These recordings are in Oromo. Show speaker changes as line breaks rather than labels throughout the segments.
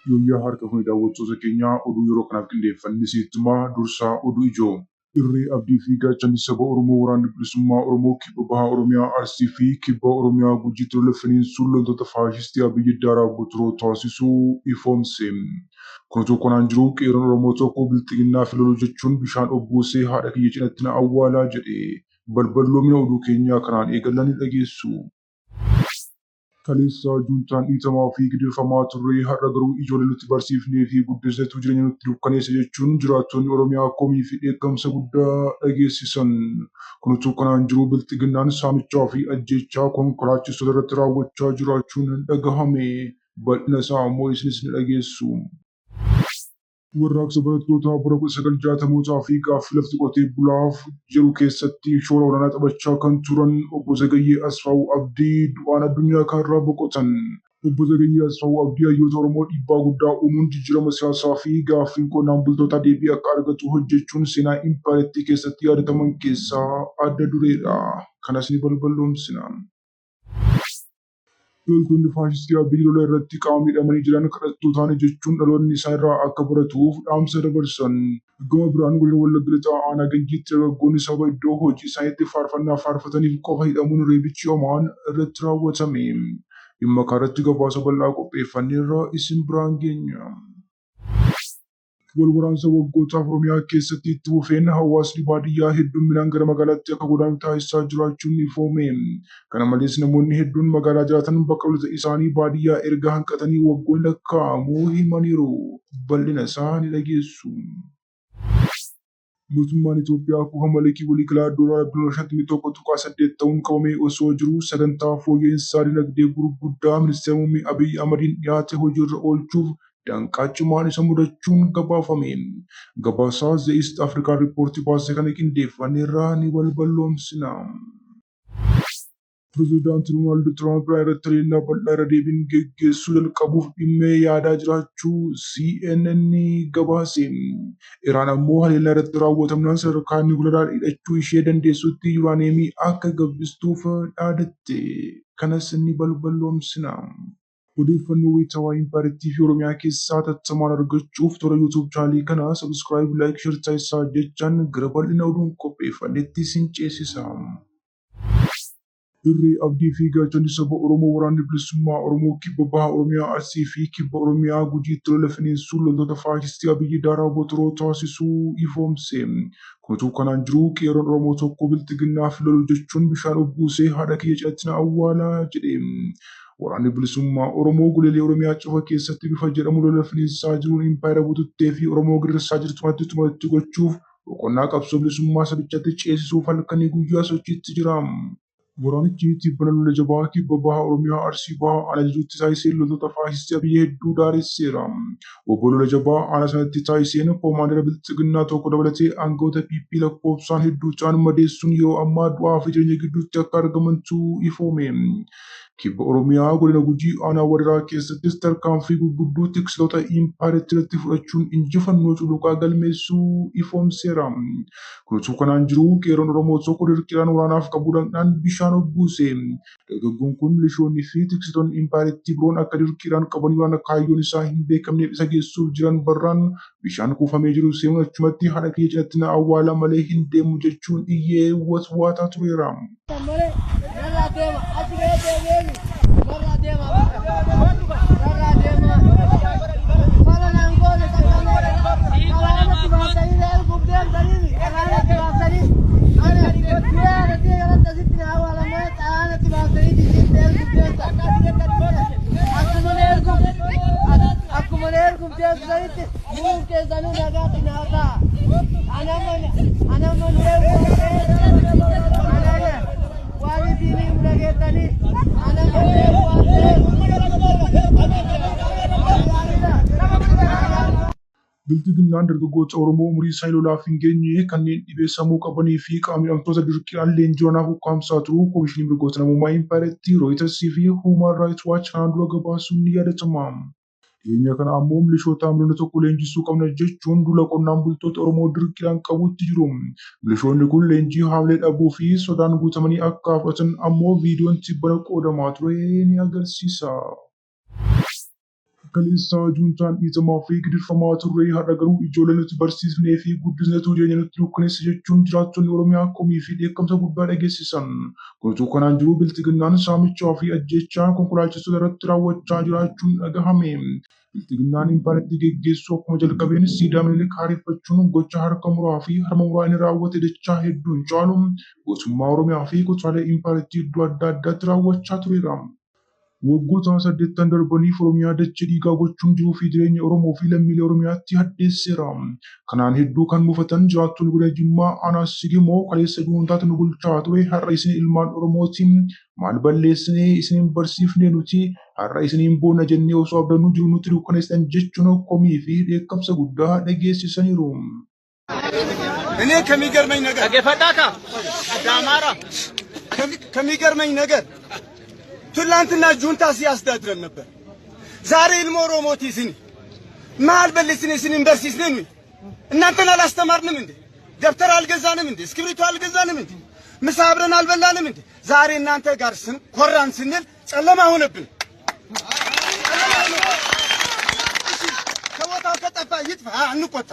Yooyyaa harka fuune daawwattoota keenyaa oduu yeroo kanaaf qindeeffanne isinitti himaa dursaa oduu ijoo. Irree abdii fi gaachanni saba Oromoo waraanni bilisummaa Oromoo kibba baha Oromiyaa Arsii fi kibba Oromiyaa Gujiitti lola finiinsuun loltoota faashistii Abiyyi Daaraa Buturoo taasisuu ifoomse. Kun utuu kanaan jiruu qeerroon Oromoo tokko bilxiginnaa fi loluu jechuun bishaan obbuusee haadha kiyya cinatti na awwaalaa jedhe. Balballoomina oduu keenyaa kanaan eegalla ni dhageessu. Kaleessa juuntaan dhiitamaa fi gidirfamaa turre har'a garuu ijoollee nuti barsiifnee fi guddisnetu jireenya nutti dukkaneesse jechuun jiraattonni Oromiyaa komii fi dheekkamsa guddaa dhageessisan. Kun utuu kanaan jiruu bilxiginnaan saamichaa fi ajjeechaa konkolaachistoota irratti raawwachaa jiraachuun dhagahame. Bal'ina isaa ammoo isinis ni dhageessu. Warraaqsa barattootaa bara 1960mootaa fi gaaffii lafti qotee bulaaf jedhu keessatti shoora olaanaa taphachaa kan turan Obbo Zagayyee Asfaawu Abdii du'aan addunyaa kanarraa boqotan. Obbo Zagayyee Asfaawu Abdii hayyoota Oromoo dhiibbaa guddaa uumuun jijjiirama siyaasaa fi gaaffiin qonnaan bultootaa deebii akka argatu hojjechuun seenaa impaayerattii keessatti yaadataman keessaa adda dureedha. Kanas ni balballoomsina. Loltoonni faashistii Abiy lola irratti qaama miidhamanii jiran kadhattuu taane jechuun dhaloonni isaan irraa akka baratuuf dhaamsa dabarsan. Gama biraan godina Wallagga Lixaa aanaa Ganjiitti dargaggoonni sababa iddoo hojii isaaniitti faarfannaa faarfataniif qofa hidhamuun reebichi hamaan irratti raawwatame. Dhimma kanarratti gabaasa bal'aa qopheeffanneerra isin biraan geenya. Wal waraansa waggootaaf Oromiyaa keessatti itti fufeen hawaasni baadiyyaa heddumminaan gara magaalaatti akka godaanu taasisaa jiraachuun ifoome. Kana malees namoonni hedduun magaalaa jiraatan bakka dhaloota isaanii baadiyyaa erga hanqatanii waggoonni lakkaa'amuu himaniiru. Bal'ina isaa ni dhageessu. Mootummaan Itoophiyaa kuufama liqii waliigalaa doolaara biliyoona 51.8 ta'uun qabamee osoo jiruu sagantaa fooyya'insaa dinagdee gurguddaa Ministeera Muummee Abiy Ahmadiin dhiyaate hojiirra oolchuuf danqaa cimaan isa mudachuun gabaafame. Gabaasaa The East African Report baase kana qindeeffanneerra ni balballoomsina. Pirezidaanti Doonaald Tiraamp Iraan irratti haleellaa bal'aa irra deebiin geggeessuu jalqabuuf dhimmee yaadaa jiraachuu CNN gabaase. Iraan ammoo haleellaa irratti raawwatamnaan sadarkaa niwukilaraa hidhachuu ishee dandeessutti yuraaniyeemii akka gabbistuuf dhaadatte. Kanas ni balballoomsina. Odeeffannoo wayitaawaa Impaayeriittii fi Oromiyaa keessaa hatattamaan argachuuf toora YouTube chaanalii kana subscribe, like, share taasisaa jechaan gara bal'ina oduun qopheeffannetti isin ceesisa. Irree abdii fi gaachanni saba Oromoo Waraanni Bilisummaa Oromoo Kibba Baha Oromiyaa Arsii fi Kibba Oromiyaa Gujiitti lola finiinsuun loltoota faashistii Abiyyi Daaraa Botoroo taasisuu ifoomse. Kun utuu kanaan jiruu qeerroon Oromoo tokko Bilxiginnaaf lolu jechuun bishaan obbuusee haadha kiyya cinatti na awwaalaa jedhe. Waraanni Bilisummaa Oromoo goleelee Oromiyaa cufa keessatti bifa jedhamu lola finiinsaa jiruun impaayera bututtee fi Oromoo gidirsaa jirtu kanatti xumura itti gochuuf boqonnaa qabsoo bilisummaa sabichatti ceesisuuf halkanii guyyaa sochiitti jira. Waraanichi tibbana lola jabaa kibba baha Oromiyaa Arsii bahaa aanaa Jajuutti taasiseen loltoota faashistii Abiyyi hedduu daaresseera. Wbo lola jabaa aanaa sanatti taasiseen koomaandara bilxiginnaa tokko dabalatee aangawoota PP lakkoofsaan hedduu ta'an madeessuun yeroo ammaa du'aa fi jireenya gidduutti akka argamantu ifoome. Kibba Oromiyaa godina Gujii aanaa Wadaraa keessattis tarkaanfii gurgudduu tiksitoota impaayeritti irratti fudhachuun injifannoo culuqaa galmeessuu ifoomseera. Kun utuu kanaan jiruu qeerroon Oromoo tokko dirqiidhaan waraanaaf qabuu dhaqnaan bishaan obbuuse. Dargaggoon kun milishoonni fi tiksitoonni impaayerittii biroon akka dirqiidhaan qabanii waraana kaayyoon isaa hin beekamneef isa geessuuf jiran barraan bishaan kuufamee jiru seenuun achumatti haadha kiyya cinatti na awwaalaa malee hin deemu jechuun iyyee watwaataa tureera.
Narraa deema achi ga'ee deebi'eemi narraa deema narraa deema fala naan goone takka karaanatti baasanii na erguuf deemtaniimi karaanatti baasanii ana du'ee ana ta'e kanatti asitti na awwaalan malee xalaanatti baasanii jijjiirte erguuf deemtan akkuma na erguuf akkuma na erguuf deemtanitti muun keessanuu nagaatti naa ta'a anamma nu anana waan isinii himu dhageettanii anamma nu eegu waan ta'eef.
Bilxiginnaan dargaggoota Oromoo umurii isaanii lolaaf hin geenye kanneen dhibee sammuu qabanii fi qaama miidhamtoota dirqiidhaan leenjii waraanaaf ukkaamsaa turuu Komishiniin Mirgoota Namoomaa Impaayerattii, Rooyiters fi Huumaan Raayit Waach kanaan dura gabaasuun ni yaadatama. Dhiyeenya kana ammoo milishoota miliyoona 1 leenjisuu qabna jechuun duula qonnaan bultoota Oromoo dirqiidhaan qabuutti jiru. Milishoonni kun leenjii haamilee dhabuu fi sodaan guutamanii akka fudhatan ammoo viidiyoon tibbana qoodamaa ture ni agarsiisa. Kaleessa juuntaan dhiitamaa fi gidirfamaa turre, har'a garuu ijoollee nuti barsiisnee fi guddisnetu jireenya nutti dukkaneesse jechuun jiraattonni Oromiyaa komii fi dheekkamsa guddaa dhageessisan. Kun utuu kanaan jiruu Bilxiginnaan saamichaa fi ajjeechaa konkolaachistoota irratti raawwachaa jiraachuun dhagahame. Bilxiginnaan impaayerattii geggeessuu akkuma jalqabeen siidaa Minilik haareffachuun gocha harka muraa fi harma muraa inni raawwate dachaa hedduun caalu guutummaa Oromiyaa fi kutaalee impaayerattii iddoo adda addaatti raawwachaa tureera. Waggoota saddeettan darbaniif Oromiyaa dachee dhiigaa gochuun jiruu fi jireenya Oromoo fi lammiilee Oromiyaatti hadheesseera. Kanaan hedduu kan mufatan jiraattonni godina Jimmaa aanaa Sigimoo kaleessa juuntaatu nu bulchaa ture, har'a isin ilmaan Oromootiin maal balleessinee isin hin barsiifne, nuti har'a isiniin boonna jennee osoo abdannuu jiru nutti dukkaneessitan jechuun komii fi dheekkamsa guddaa dhageessisaniiru.
እኔ ከሚገርመኝ ነገር ከሚገርመኝ ነገር ትላንትና ጁንታ ሲያስተዳድረን ነበር። ዛሬ ilmoo Oromooti isin maal balleessine isin barsiisne እናንተን አላስተማርንም እንዴ? ደብተር አልገዛንም እንዴ? እስክሪብቶ አልገዛንም እንዴ? ምሳ አብረን አልበላንም እንዴ? ዛሬ እናንተ ጋር ስን ኮራን ስንል ጨለማ ሆነብን። እሺ ከቦታው ከጠፋ ይጥፋ፣ አንቆጣ።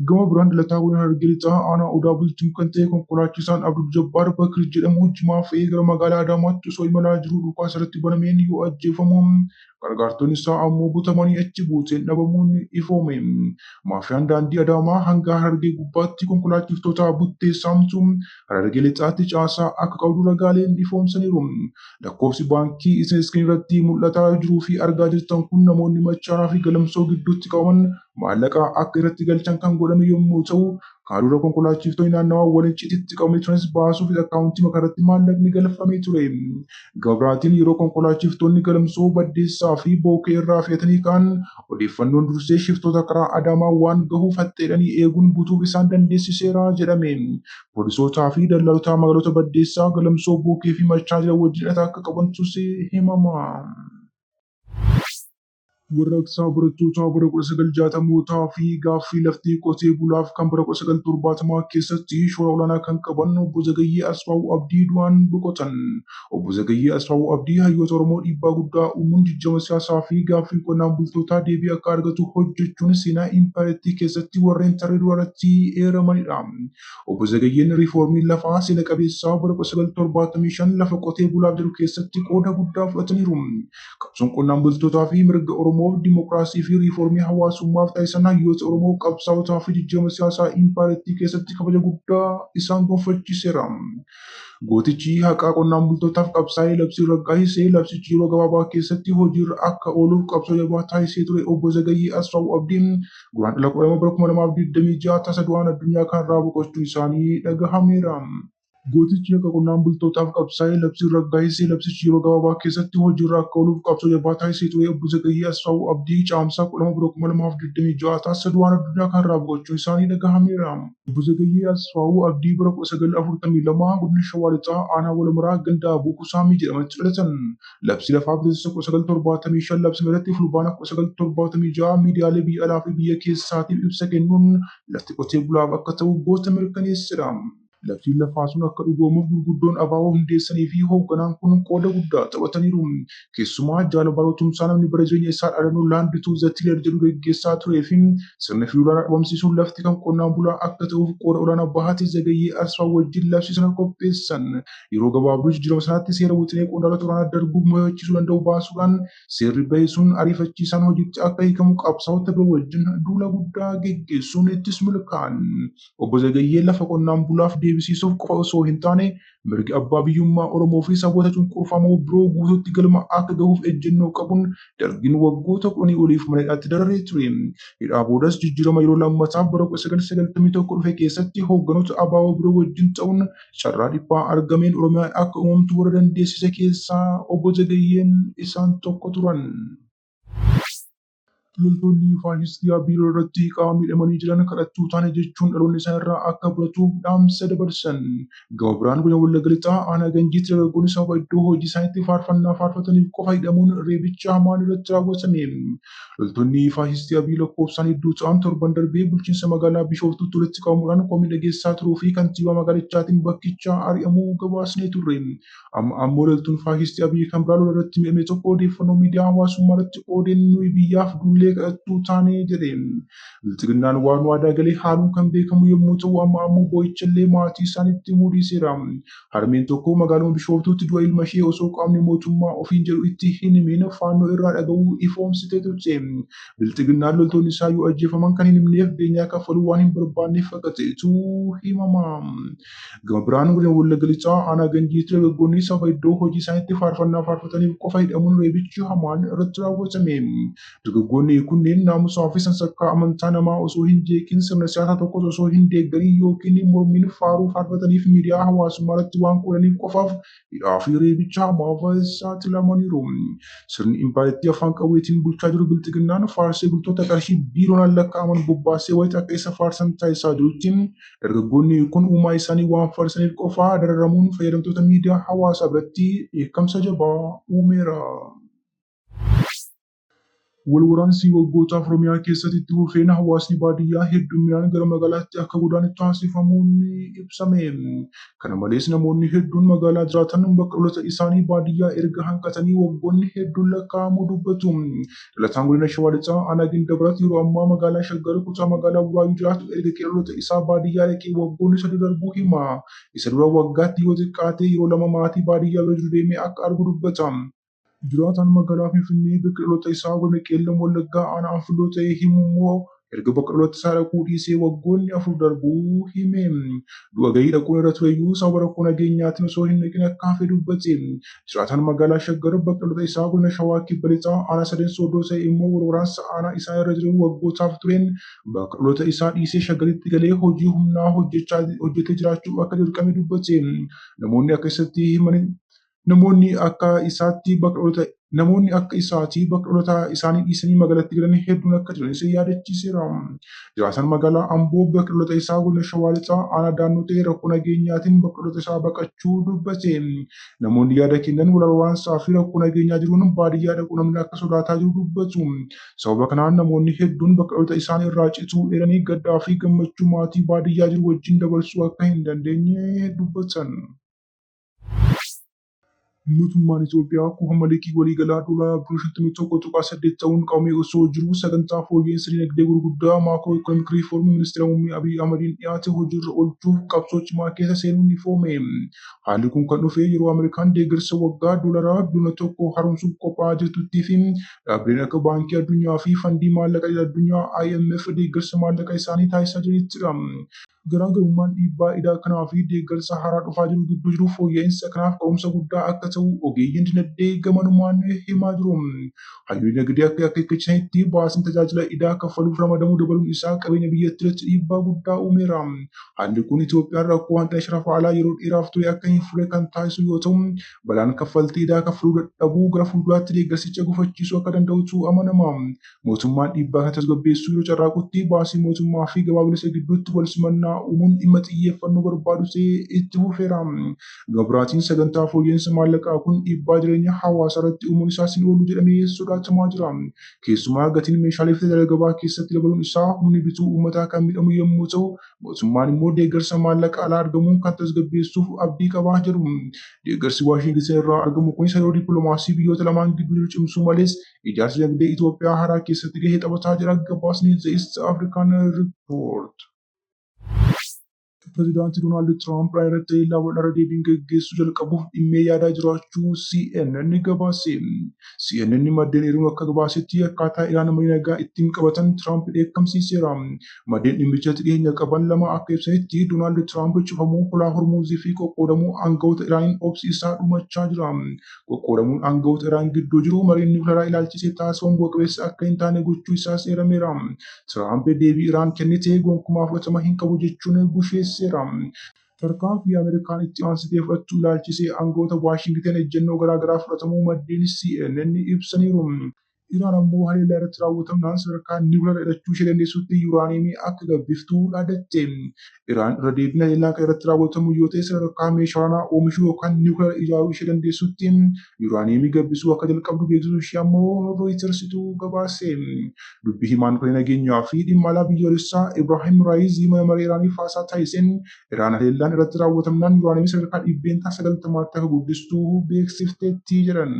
Gama biraan dhalataa godina Harargee Lixaa aanaa Odaa Bultum kan ta'e konkolaachisaan Abdul Jabbaar Bakir jedhamu jimaa fe'ee gara magaalaa Adaamaatti osoo imalaa jiruu dhukaasa irratti banameen yoo ajjeefamu, gargaartonni isaa ammoo butamanii achi buuteen dhabamuun ifoome. Maafiyaan daandii Adaamaa hanga Harargee gubbaatti konkolaachiftoota buttee saamtu Harargee Lixaatti caasaa akka qabdu ragaaleen ifoomsaniiru. Lakkoofsi baankii isin iskiriinii irratti mul'ataa jiruu fi argaa jirtan kun namoonni Machaaraa fi Galamsoo gidduutti qabaman maallaqa akka irratti galchan kan godhame yommuu ta'u, kaadura konkolaachiftoonni naannawaa waliin cititti qabamee turanis baasuuf akkaawuntii makaa irratti maallaqni galfamee ture. Gama biraatiin yeroo konkolaachiftoonni Galamsoo, Baddeessaa fi Bookee irraa fe'atanii ka'an odeeffannoon dursee shiftoota karaa Adaamaa waan gahuuf haxxeedhanii eeguun butuuf isaan dandeessiseera jedhame. Poolisootaa fi dallaalota magaalota Baddeessaa, Galamsoo, Bookee fi Machaa jiran wajjin hidhata akka qabantus himama. Warraaqsa barattootaa bara 1960mootaa fi gaaffii lafti qotee bulaaf kan bara 1970 keessatti shoora olaanaa kan qaban Obbo Zagayyee Asfaawu Abdii du'aan boqotan. Obbo Zagayyee Asfaawu Abdii hayyoota Oromoo dhiibbaa guddaa uumuun jijjiirama siyaasaa fi gaaffii qonnaan bultootaa deebii akka argatu hojjechuun seenaa impaayeritti keessatti warreen tarree duratti eeramanidha. Obbo Zagayyeen riifoormii lafaa seena qabeessaa bara 1975 lafa qotee bulaaf jedhu keessatti qooda guddaa fudhataniiru. Qabsoon qonnaan bultootaa fi mirga Oromoo dimookiraasii fi riifoormii hawaasummaaf taasisan hayyoota Oromoo qabsaa'otaa fi jijjiirama siyaasaa impaayeritti keessatti kabaja guddaa isaan gonfachiiseera. Gootichi haqaa qonnaan bultootaaf qabsaa'ee labsii raggaasisee labsichi yeroo gabaabaa keessatti hojiirra akka ooluuf qabsoo jabaa taasisee ture Obbo Zagayyee Asfaawu Abdiin Guraandhala 12 bara 2026 tasa du'aan addunyaa kanarraa boqochuu isaanii dhagahameera. Gootichi haqa qonnaan bultootaaf qabsaa'ee labsii raggaasisee labsichi yeroo gabaabaa keessatti hojiirra akka ooluuf qabsoo jabaa taasisee ture Obbo Zagayyee Asfaawu Abdii Caamsaa 12 bara 2026 tasa du'aan addunyaa kanarraa boqochuu isaanii dhagahameera. Obbo Zagayyee Asfaawu Abdii bara 1942 godina Shawaa Lixaa aanaa Walmaraa ganda Bukusaamii jedhamatti dhalatan. Labsii lafaa bitootessa 1975 labsame irratti Fulbaana 1976 miidiyaalee biyya alaa fi biyya keessaatiif ibsa kennuun lafti qotee bulaaf akka ta'u goota mirkaneessedha. Labsiin lafaa sun akka dhugoomuuf gurguddoon ABO hundeessanii fi hoogganaan kun qooda guddaa taphataniiru. Keessumaa Jaal Baaroo Tumsaa namni bara jireenya isaa dhaadannoo Land to the Tiller jedhu geggeessaa turee fi sirna fiwudaalaa dhabamsiisuun lafti kan qonnaan bulaa akka ta'uuf qooda olaanaa bahate Zagayyee Asfaaw wajjin labsii sana qopheessan. Yeroo gabaabduu jijjiirama sanaatti seera wixinee qondaalota olaanaa darbuu mo'achiisuu danda'u baasuudhaan seerri bahe sun ariifachiisaan hojiitti akka hiikamu qabsaa'ota biroo wajjin duula guddaa geggeessuun ittis milkaa'an. Obbo Zagayyee lafa qonnaan bulaaf deebisiisuuf qofa osoo hin taane mirgi abbaa biyyummaa Oromoo fi saboota cunqurfamoo biroo guutuutti galma akka gahuuf ejjennoo qabuun dargiin waggoota 10 oliif mana hidhaatti dararee ture. Hidhaa boodas jijjiirama yeroo lammataaf bara 1991 dhufe keessatti hoogganoota ABO biroo wajjin ta'uun carraa dhiphaa argameen Oromiyaan akka uumamtu warra dandeessise keessaa Obbo Zagayyeen isaan tokko turan. Loltoonni faashistii Abiy irratti qaama miidhamanii jiran kadhattuu taane jechuun dhaloonni isaan irraa akka baratuuf dhaamsa dabarsan. Gama biraan godina Wallagga Lixaa aanaa Ganjiitti dargaggoonni sababa iddoo hojii isaaniitti faarfannaa faarfataniif qofa hidhamuun reebicha hamaan irratti raawwatame. Loltoonni faashistii Abiy lakkoofsaan hedduu ta'an torban darbee bulchiinsa magaalaa Bishooftuutti walitti qabamuudhaan komii dhageessisaa turuu fi kantiibaa magaalichaatiin bakkichaa ari'amuu gabaasnee turre. Amma ammoo loltuun faashistii Abiy kan biraa lola irratti miidhame tokko odeeffannoo miidiyaa hawaasummaa irratti qoodeen nuyi biyyaaf duullee kadhattuu taane jedhe. Bilxiginnaan waan waadaa galee haaluun kan beekamu yommuu ta'u amma ammoo boo'ichallee maatii isaaniitti himuu dhiiseera. Harmeen tokko magaaluma Bishooftuutti du'a ilma ishee osoo qaamni mootummaa ofiin jedhu itti hin himin faannoo irraa dhaga'uu ifoomsitee turte. Bilxiginnaan loltoonni isaa yoo ajjeefaman kan hin himneef beenyaa kaffaluu waan hin barbaanneef akka ta'etu himama. Gama biraan godina Wallagga Lixaa aanaa Ganjiitti dargaggoonni sababa iddoo hojii isaaniitti faarfannaa faarfataniif qofa hidhamuun reebichi hamaan irratti raawwatame. Dargaggoonni kunneen naamusaa fi sansakkaa amantaa namaa osoo hin jeeqin sirna siyaasaa tokkos osoo hin deeggarin yookiin mormiin faaruu faarfataniif miidiyaa hawaasummaa irratti waan qoodaniif qofaaf hidhaa fi reebicha hamaaf saaxilamaniiru. Sirni impaayeritti afaan qawweetiin bulchaa jiru Bilxiginnaan faarsee bultoota qarshii biiliyoonaan lakkaa'aman bobbaasee wayita akka isa faarsan taasisaa jirutti dargaggoonni kun uumaa isaanii waan faarsaniif qofaa dararamuun fayyadamtoota miidiyaa hawaasaa biratti dheekkamsa jabaa uumeera. Wal waraansi waggootaaf Oromiyaa keessatti itti fufeen hawaasni baadiyyaa hedduminaan gara magaalaatti akka godaanu taasifamuun ibsame. Kana malees namoonni hedduun magaalaa jiraatan bakka dhaloota isaanii baadiyyaa erga hanqatanii waggoonni hedduun lakkaa'amuu dubbatu. Dhalataan godina Shawaa Lixaa aanaa Gindabarat yeroo ammaa magaalaa Shaggar kutaa magaalaa Buraayyuu jiraatu erga qe'ee dhaloota isaa baadiyyaa dhaqee waggoonni sadi darbuu hima. Isa dura waggaatti yoo xiqqaate yeroo lama maatii baadiyyaa bira jiru deemee akka argu dubbata. Jiraataan magaalaa Finfinnee bakka dhaloota isaa godina Qeellam Wallaggaa aanaa Anfilloo ta'e himu immoo erga bakka dhaloota isaa dhaquu dhiisee waggoonni afur darbuu hime. Du'a gahii dhaquun irra tureyyuu sababa rakkoo nageenyaatiin osoo hin dhaqin akka hafe dubbate. Jiraataan magaalaa Shaggar bakka dhaloota isaa godina Shawaa Kibba Lixaa aanaa Sadan Sooddoo ta'e immoo wal waraansa aanaa isaa irra jiru waggootaaf tureen bakka dhaloota isaa dhiisee Shaggaritti galee hojii humnaa hojjetee jiraachuuf akka dirqame dubbate. Namoonni akka isatti himan Namoonni akka isaatti bakka dhaloota namoonni akka isaatii bakka dhaloota isaanii dhiisanii magaalatti galan hedduun akka jiranis yaadachiiseera. Jiraataan magaalaa Amboo bakka dhaloota isaa godina Shawaa Lixaa aanaa Daannoo ta'e rakkoo nageenyaatiin bakka dhaloota isaa baqachuu dubbate. Namoonni yaada kennan wal waraansaa fi rakkoo nageenyaa jiruun baadiyyaa dhaquu namni akka sodaataa jiru dubbatu. Sababa kanaan namoonni hedduun bakka dhaloota isaanii irraa cituu eeranii gaddaa fi gammachuu maatii baadiyyaa jiru wajjin dabarsuu akka hin dandeenye dubbatan. Mootummaan Itoophiyaa kuufama liqii waliigalaa doolaara biliyoona 51.8 ta'uun qabamee osoo jiruu sagantaa fooyya'insa dinagdee gurguddaa macro economic reform ministeera muummee Abiy Ahmediin dhiyaate hojiirra oolchuuf qabsoo cimaa keessa seenuun ifoome. Haalli kun kan dhufe yeroo Ameerikaan deeggarsa waggaa doolaara biliyoona 1 haaromsuuf qophaa'aa jirtuttii fi dhaabbileen akka Baankii Addunyaa fi Fandii Maallaqa Idil-addunyaa IMF deeggarsa maallaqa isaanii taasisaa jiranittidha. Garaagarummaan dhiibbaa idaa kanaa fi deeggarsa haaraa dhufaa jiru gidduu jiru fooyya'insa kanaaf ka'umsa guddaa akka ta'u ogeeyyiin dinagdee gamanumaan himaa jiru. Hayyoonni dinagdee akka akeekkachiisanitti baasiin tajaajila idaa kaffaluuf ramadamuu dabaluun isaa qabeenya biyyattii irratti dhiibbaa guddaa uumeera. Haalli kun Itoophiyaan rakkoo hanqina sharafa alaa yeroo dheeraaf ture akka hin furre kan taasisu yoo ta'u, balaan kaffaltii idaa kaffaluu dadhabuu gara fuulduraatti deeggarsicha gufachiisuu akka danda'utu amanama. Mootummaan dhiibbaa kana tasgabbeessuu yeroo carraaqutti baasii mootummaa fi gabaa bilisa gidduutti wal simannaa uumuun dhimma xiyyeeffannoo barbaadu ta'ee itti fufeera. Gama biraatiin sagantaa fooyya'insa maallaqaa kun dhiibbaa jireenya hawaasaa irratti uumuun isaas hin oolu jedhamee sodaatamaa jira. Keessumaa gatiin meeshaalee fi tajaajila gabaa keessatti dabaluun isaa humni bituu uummataa kan miidhamu yommuu ta'u, mootummaan immoo deeggarsa maallaqa alaa argamuun kan tasgabbeessuuf abdii qabaa jedhu. Deeggarsi Waashingitan irraa argamu kunis hariiroo dippiloomaasii biyyoota lamaan gidduu jiru cimsuu malees ijaarsa dinagdee Itoophiyaa haaraa keessatti gahee taphataa jira gabaasni The East African Report. Pireezidaantii Doonaald Tiraamp Iraan irratti haleellaa bal'aa irra deebiin gaggeessuu jalqabuuf dhimmee yaadaa jiraachuu CNN gabaase. CNN maddeen eeruun akka gabaasetti akkaataa Iraan marii nagaa ittiin qabatan Tiraamp dheekkamsiiseera. Maddeen dhimmichatti dhiyeenya qaban lama akka ibsanitti Doonaald Tiraamp cufamuu hulaa Hormuuzii fi qoqqoodamuu aangawoota Iraaniin obsi isaa dhumachaa jira. Qoqqoodamuun aangawoota Iraan gidduu jiru mariin niwukilaraa ilaalchisee taasifamu bu'a qabeessa akka hin taane gochuu isaas eerameera. Tiraamp deebii Iraan kennite gonkumaa fudhatama hin qabu jechuun busheesseera. Tarkaanfii Ameerikaan itti aansitee fudhattu ilaalchisee aangawoota Waashingitan ejjennoo garaagaraa fudhatamuu maddeen CNN ibsaniiru. Iraan ammoo haleellaa irratti raawwatamnaan sadarkaa niwukilaara hidhachuu ishee dandeessutti yuuraaniyeemii akka gabbiftu dhaadatte. Iraan irra deebiin haleellaa kan irratti raawwatamu yoo ta'e sadarkaa meeshaa waraanaa oomishuu yookaan niwukilaara ijaaruu ishee dandeessutti yuuraaniyeemii gabbisuu akka jalqabdu beeksisuu ishee ammoo Rooyitersitu gabaase. Dubbi himaan koree nageenyaa fi dhimma alaa biyyoolessaa Ibraahim Raayizii mana maree Iraaniif haasaa taasiseen Iraan haleellaan irratti raawwatamnaan yuuraaniyeemii sadarkaa 90%tti akka guddistu beeksifteetti jedhan.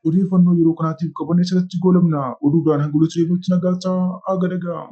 Odeeffannoo yeroo kanaatiif qabanne asirratti goolabna. Oduudhaan hanga walitti deebinutti nagaa ta'aa. Aga dhagaa.